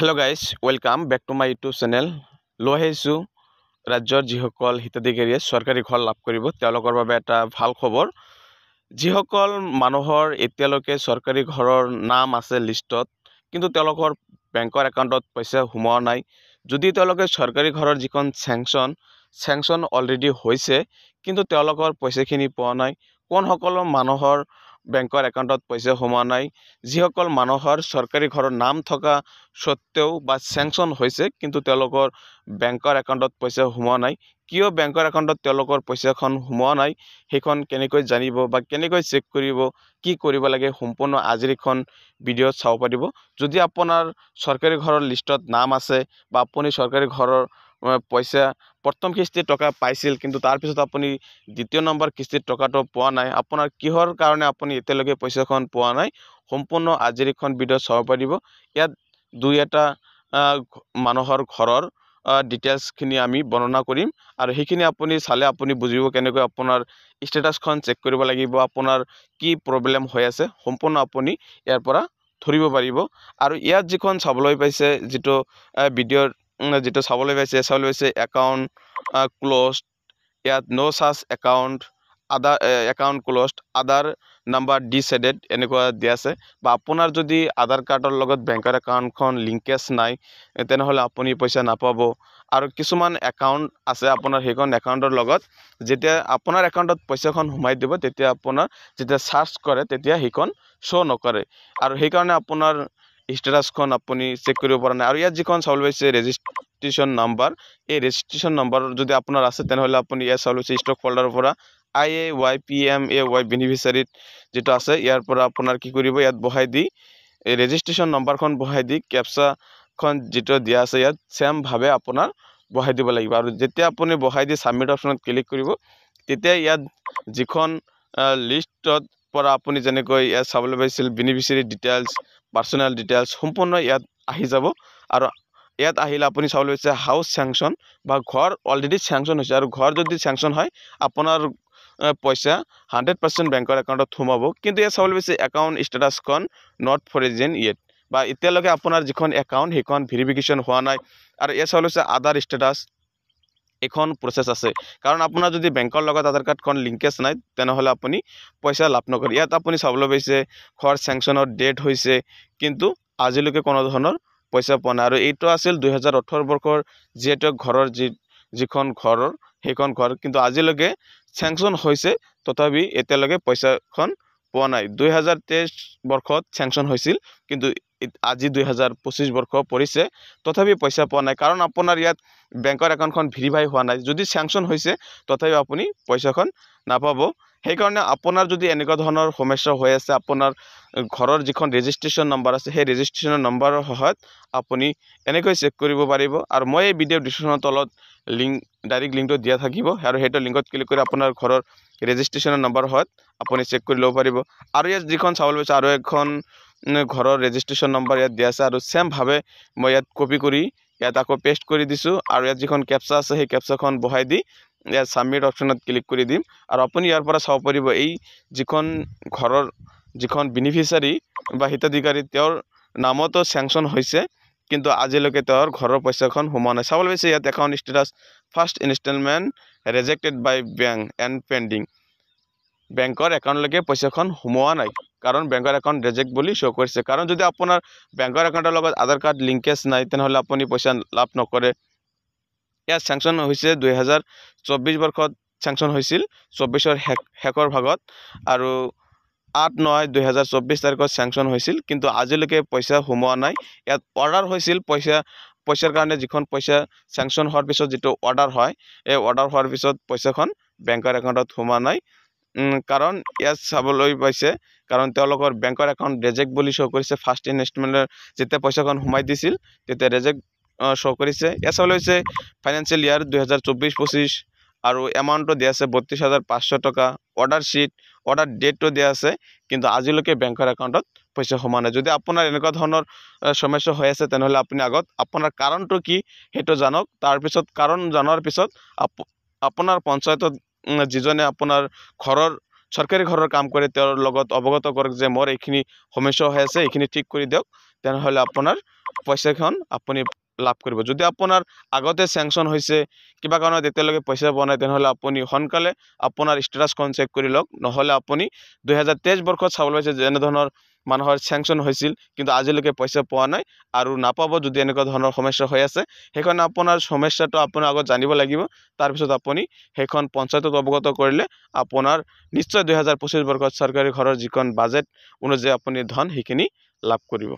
Hello guys, welcome back to my YouTube channel. লৈ আহিছোঁ ৰাজ্যৰ যিসকল হিতাধিকাৰীয়ে চৰকাৰী ঘৰ লাভ কৰিব, তেওঁলোকৰ বাবে এটা ভাল খবৰ। যিসকল মানুহৰ এতিয়ালৈকে চৰকাৰী ঘৰৰ নাম আছে লিষ্টত, কিন্তু তেওঁলোকৰ বেংকৰ একাউণ্টত পইচা সোমোৱা নাই। যদি তেওঁলোকে চৰকাৰী ঘৰৰ যিখন চেংচন অলৰেডি হৈছে, কিন্তু তেওঁলোকৰ পইচাখিনি পোৱা নাই। কোনসকল মানুহৰ বেংকৰ একাউণ্টত পইচা সোমোৱা নাই? যিসকল মানুহৰ চৰকাৰী ঘৰৰ নাম থকা স্বত্তেও বা চেংচন হৈছে, কিন্তু তেওঁলোকৰ বেংকৰ একাউণ্টত পইচা সোমোৱা নাই। কিয় বেংকৰ একাউণ্টত তেওঁলোকৰ পইচাখন সোমোৱা নাই, সেইখন কেনেকৈ জানিব বা কেনেকৈ চেক কৰিব, কি কৰিব লাগে, সম্পূৰ্ণ আজিৰ এইখন ভিডিঅ'ত চাব পাৰিব। যদি আপোনাৰ চৰকাৰী ঘৰৰ লিষ্টত নাম আছে বা আপুনি চৰকাৰী ঘৰৰ পইচা প্ৰথম কিস্তিৰ টকা পাইছিল, কিন্তু তাৰপিছত আপুনি দ্বিতীয় নম্বৰ কিস্তিৰ টকাটো পোৱা নাই, আপোনাৰ কিহৰ কাৰণে আপুনি এতিয়ালৈকে পইচাখন পোৱা নাই, সম্পূৰ্ণ আজিৰ এইখন ভিডিঅ'ত চাব পাৰিব। ইয়াত দুই এটা মানুহৰ ঘৰৰ ডিটেইলছখিনি আমি বৰ্ণনা কৰিম আৰু সেইখিনি আপুনি চালে আপুনি বুজিব কেনেকৈ আপোনাৰ ষ্টেটাছখন চেক কৰিব লাগিব, আপোনাৰ কি প্ৰব্লেম হৈ আছে, সম্পূৰ্ণ আপুনি ইয়াৰ পৰা ধৰিব পাৰিব। আৰু ইয়াত যিখন চাবলৈ পাইছে, যিটো ভিডিঅ'ৰ যিটো চাবলৈ পাইছে একাউণ্ট ক্ল'জ, ইয়াত no such account, Aadhaar account closed, Aadhaar number deseeded, এনেকুৱা দিয়া আছে। বা আপোনাৰ যদি আধাৰ কাৰ্ডৰ লগত বেংকৰ একাউণ্টখন লিংকেজ নাই, তেনেহ'লে আপুনি পইচা নাপাব। আৰু কিছুমান একাউণ্ট আছে আপোনাৰ, সেইখন একাউণ্টৰ লগত যেতিয়া আপোনাৰ একাউণ্টত পইচাখন সোমাই দিব, তেতিয়া আপোনাৰ যেতিয়া চাৰ্চ কৰে, তেতিয়া সেইখন শ্ব' নকৰে আৰু সেইকাৰণে আপোনাৰ ষ্টেটাছখন আপুনি চেক কৰিব পৰা নাই। আৰু ইয়াত যিখন চাবলৈ পাইছে ৰেজিষ্ট্ৰেশ্যন নাম্বাৰ, এই ৰেজিষ্ট্ৰেশ্যন নাম্বাৰ যদি আপোনাৰ আছে, তেনেহ'লে আপুনি ইয়াত চাবলৈ পাইছে ষ্টক ফল্ডাৰৰ পৰা IAYPMAY বেনিফিচিয়াৰীত যিটো আছে, ইয়াৰ পৰা আপোনাৰ কি কৰিব, ইয়াত বহাই দি, এই ৰেজিষ্ট্ৰেশ্যন নম্বৰখন বহাই দি কেপচাখন যিটো দিয়া আছে ইয়াত ছেমভাৱে আপোনাৰ বহাই দিব লাগিব। আৰু যেতিয়া আপুনি বহাই দি ছাবমিট অপশ্যনত ক্লিক কৰিব, তেতিয়া ইয়াত যিখন লিষ্টত পৰা আপুনি যেনেকৈ ইয়াত চাবলৈ পাইছিল বেনিফিচিয়াৰী ডিটেইলছ, পাৰ্চনেল ডিটেইলছ, সম্পূৰ্ণ ইয়াত আহি যাব। আৰু ইয়াত আহিলে আপুনি চাবলৈ পাইছে হাউচ চেংচন বা ঘৰ অলৰেডি চেংচন হৈছে। আৰু ঘৰ যদি চেংচন হয়, আপোনাৰ পইচা 100% বেংকৰ একাউণ্টত সোমাব। কিন্তু ইয়াত চাবলৈ পাইছে একাউণ্ট ষ্টেটাছখন not frozen yet বা এতিয়ালৈকে আপোনাৰ যিখন একাউণ্ট, সেইখন ভেৰিফিকেশ্যন হোৱা নাই। আৰু ইয়াত চাবলৈ পাইছে আধাৰ ষ্টেটাছ, এইখন প্ৰচেছ আছে, কাৰণ আপোনাৰ যদি বেংকৰ লগত আধাৰ কাৰ্ডখন লিংকেজ নাই, তেনেহ'লে আপুনি পইচা লাভ নকৰে। ইয়াত আপুনি চাবলৈ পাইছে ঘৰ চেংচনৰ ডেট হৈছে, কিন্তু আজিলৈকে কোনো ধৰণৰ পইচা পোৱা নাই। আৰু এইটো আছিল 2018 বৰ্ষৰ, যিহেতু ঘৰৰ যিখন ঘৰৰ সেইখন ঘৰ, কিন্তু আজিলৈকে চেংচন হৈছে, তথাপি এতিয়ালৈকে পইচাখন পোৱা নাই। 2023 বৰ্ষত চেংচন হৈছিল, কিন্তু আজি 2025 বৰ্ষ পৰিছে, তথাপি পইচা পোৱা নাই, কাৰণ আপোনাৰ ইয়াত বেংকৰ একাউণ্টখন ভেৰিফাই হোৱা নাই। যদি চেংচন হৈছে, তথাপি আপুনি পইচাখন নাপাব। সেইকাৰণে আপোনাৰ যদি এনেকুৱা ধৰণৰ সমস্যা হৈ আছে, আপোনাৰ ঘৰৰ যিখন ৰেজিষ্ট্ৰেশ্যন নম্বৰ আছে, সেই ৰেজিষ্ট্ৰেশ্যনৰ নম্বৰৰ সহায়ত আপুনি এনেকৈ চেক কৰিব পাৰিব। আৰু মই এই ভিডিঅ' ডিছক্ৰিপশ্যনৰ তলত লিংক, ডাইৰেক্ট লিংকটো দিয়া থাকিব আৰু সেইটো লিংকত ক্লিক কৰি আপোনাৰ ঘৰৰ ৰেজিষ্ট্ৰেশ্যনৰ নম্বৰ সহায়ত আপুনি চেক কৰি ল'ব পাৰিব। আৰু ইয়াত যিখন চাবলৈ পাইছে, আৰু এখন ঘৰৰ ৰেজিষ্ট্ৰেশ্যন নম্বৰ ইয়াত দিয়া আছে আৰু ছেমভাৱে মই ইয়াত কপি কৰি ইয়াত আকৌ পেষ্ট কৰি দিছোঁ। আৰু ইয়াত যিখন কেপচা আছে, সেই কেপচাখন বহাই দি ইয়াত ছাবমিট অপশ্যনত ক্লিক কৰি দিম। আৰু আপুনি ইয়াৰ পৰা চাব পাৰিব, এই যিখন ঘৰৰ যিখন বেনিফিচিয়াৰী বা হিতাধিকাৰী, তেওঁৰ নামতো চেংচন হৈছে, কিন্তু আজিলৈকে তেওঁৰ ঘৰৰ পইচাখন সোমোৱা নাই। চাবলৈ পাইছে ইয়াত account status first installment rejected by bank and pending। বেংকৰ একাউণ্টলৈকে পইচাখন সোমোৱা নাই, কাৰণ বেংকৰ একাউণ্ট ৰিজেক্ট বুলি শ্ব' কৰিছে। কাৰণ যদি আপোনাৰ বেংকৰ একাউণ্টৰ লগত আধাৰ কাৰ্ড লিংকেজ নাই, তেনেহ'লে আপুনি পইচা লাভ নকৰে। ইয়াত চেংচন হৈছে 2024 বৰ্ষত চেংচন হৈছিল, 24ৰ শেষৰ ভাগত, আৰু 8/9/2024 তাৰিখত চেংচন হৈছিল, কিন্তু আজিলৈকে পইচা সোমোৱা নাই। ইয়াত অৰ্ডাৰ হৈছিল পইচাৰ কাৰণে, যিখন পইচা চেংচন হোৱাৰ পিছত যিটো অৰ্ডাৰ হয়, এই অৰ্ডাৰ হোৱাৰ পিছত পইচাখন বেংকৰ একাউণ্টত সোমোৱা নাই। কাৰণ ইয়াত চাবলৈ পাইছে, কাৰণ তেওঁলোকৰ বেংকৰ একাউণ্ট ৰিজেক্ট বুলি শ্ব' কৰিছে। ফাৰ্ষ্ট ইনষ্টলমেণ্টৰ যেতিয়া পইচাখন সোমাই দিছিল, তেতিয়া ৰিজেক্ট শ্ব' কৰিছে। ইয়াত চাবলৈ হৈছে ফাইনেন্সিয়েল ইয়াৰ 2024-25 আৰু এমাউণ্টটো দিয়া আছে 32,500 টকা। অৰ্ডাৰ শ্বীট, অৰ্ডাৰ ডেটটো দিয়া আছে, কিন্তু আজিলৈকে বেংকৰ একাউণ্টত পইচা সোমোৱা নাই। যদি আপোনাৰ এনেকুৱা ধৰণৰ সমস্যা হৈ আছে, তেনেহ'লে আপুনি আগত আপোনাৰ কাৰণটো কি সেইটো জানক। তাৰপিছত কাৰণ জনাৰ পিছত আপোনাৰ পঞ্চায়তত যিজনে আপোনাৰ ঘৰৰ চৰকাৰী ঘৰৰ কাম কৰে তেওঁৰ লগত অৱগত কৰক যে মোৰ এইখিনি সমস্যা হৈ আছে, এইখিনি ঠিক কৰি দিয়ক, তেনেহ'লে আপোনাৰ পইচাখন আপুনি লাভ কৰিব। যদি আপোনাৰ আগতে চেংচন হৈছে, কিবা কাৰণত এতিয়ালৈকে পইচা পোৱা নাই, তেনেহ'লে আপুনি সোনকালে আপোনাৰ ষ্টেটাছখন চেক কৰি লওক। নহ'লে আপুনি 2023 বৰ্ষত চাবলৈ পাইছে যেনেধৰণৰ মানুহৰ চেংচন হৈছিল, কিন্তু আজিলৈকে পইচা পোৱা নাই আৰু নাপাব যদি এনেকুৱা ধৰণৰ সমস্যা হৈ আছে। সেইকাৰণে আপোনাৰ সমস্যাটো আপোনাৰ আগত জানিব লাগিব, তাৰপিছত আপুনি সেইখন পঞ্চায়তত অৱগত কৰিলে আপোনাৰ নিশ্চয় 2025 বৰ্ষত চৰকাৰী ঘৰৰ যিখন বাজেট অনুযায়ী আপুনি ধন সেইখিনি লাভ কৰিব।